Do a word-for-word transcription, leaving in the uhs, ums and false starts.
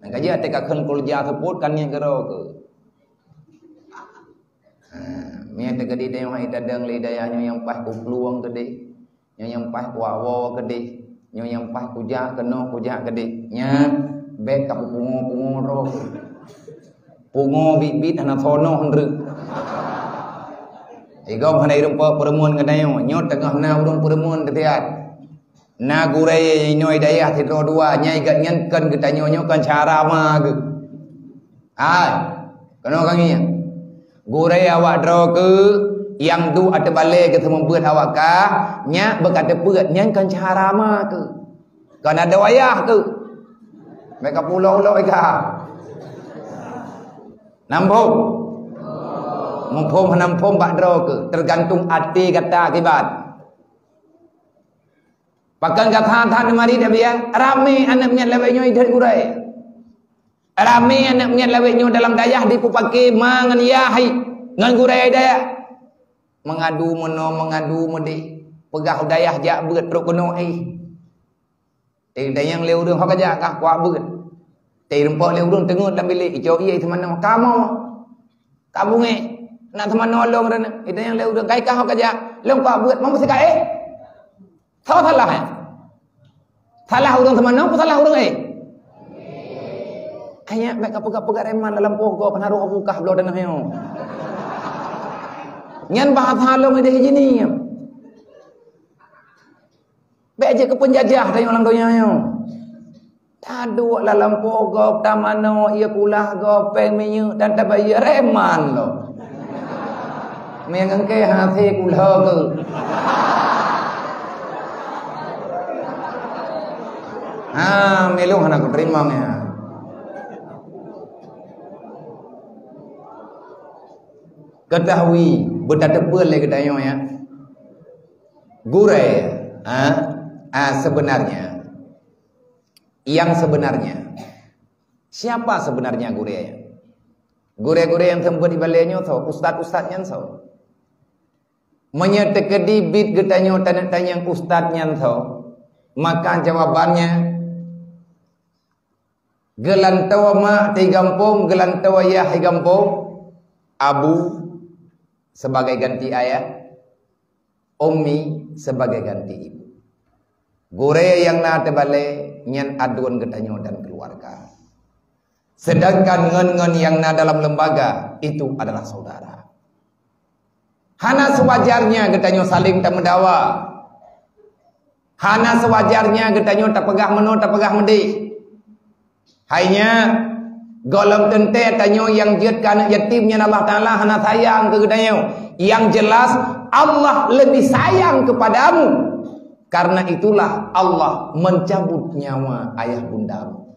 Nyang ka jeuet teuka kheun kulja seupôt kan nyang keudroe keuh. Ha, meunyoe teukeudi tanyoe hai tadong lé dayah nyoe nyang paih kuplueng keudeh, nyoe nyang paih kuawo keudeh, nyoe nyang paih kujak keunoe kujak keudeh. Nyan, bék ka peupungo-pungo droe. Pungo biet-biet hana soe noh ndreuk. Igom hana ireumpok peureumeun ngon tanyoe, nyoe teungoh na ureuëng peureumeun teusiat. Na gurée inoe dayah sidroe dua, nyai gobnyan kon geutanyoe nyoe kon cara ma geuh. Hai, keunoe ka ngieng. Gurée awak droe keuh nyang duek ateueh balée geuseumeubeuet awak kah, nyak beukateupeuet nyan kon cara ma keuh. Kon adoe ayah keuh. Meuka pulo-ulo ika. Nampôm. Muphôm hana muphôm bak droe keuh, teugantung até gata kiban. Pakon ka that-that neumari tabiat, ramé aneuk miet lawét nyoe ideh gurée. Ramé aneuk miet lawét nyoe dalam dayah dipeupaké ma ngon yah hai, ngon gurée dayah. Meungadu meunoe, meungadu meudeh, peugah u dayah jak beuet trok keunoe éh. Teudeungoe lé ureuëng ho kajak kah kuak beuet. Teurumpok lé ureuëng teungeut lam bilék, icok ié seumanoe, kamoe. Ka bungéh, nak seumanoe lôn reuna. Teudeungoe lé ureuëng, kai kah ho kajak, lôn kuak beuet, mang peusikat éh. Salah-salah, eh? Salah ureuëng seumanoe, apa salah ureuëng, eh? Ayat baik ka peugah-peugah reman dalam poh gob, peunaruh bukah bloe teunoh nyoe. Nyan bahasa lôn ideh jini. Bék jeuet keu peunjajah tanyoe lam donya nyoe. Taduek lam lampôh gob, tamanoe, ie kulah gob, péng minyeuk dan tabayeue reman lom. Meunyoe engke hase kulah keu. Ha, milu hana kuteurimong ya. Ketahui, beutateupeue lé geutanyoe ya. Gurée, ha? Ah, sebenarnya, yang sebenarnya, siapa sebenarnya gurée? Gurée-gurée nyang seumeubeuet ibalée nyoe soe, ustaz-ustaz nyan soe. Meunyoe teukeudi bit geutanyoe taneuk tanyong ustaz nyan soe, maka jawabannya geulantoe mak di gampông, geulantoe yah di gampông, abu sebagai ganti ayah, ummi sebagai ganti ibu. Gurée nyang na teubalée nyan aduen geutanyoe dan keuluwarga. Sedangkan ngon-ngon nyang na dalam lembaga itu adalah saudara. Hana seuwajarnya geutanyoe saléng tameudawa. Hana seuwajarnya geutanyoe tapeugah meunoe, tapeugah meudeh. Hai nyan, gohlom teuntée tanyoe nyang jeuet keu aneuk yatim nyan Allah Taala hana sayang keu geutanyoe. Yang jelas, Allah lebih sayang kepadamu. Karena itulah Allah mencabut nyawa ayah bundamu.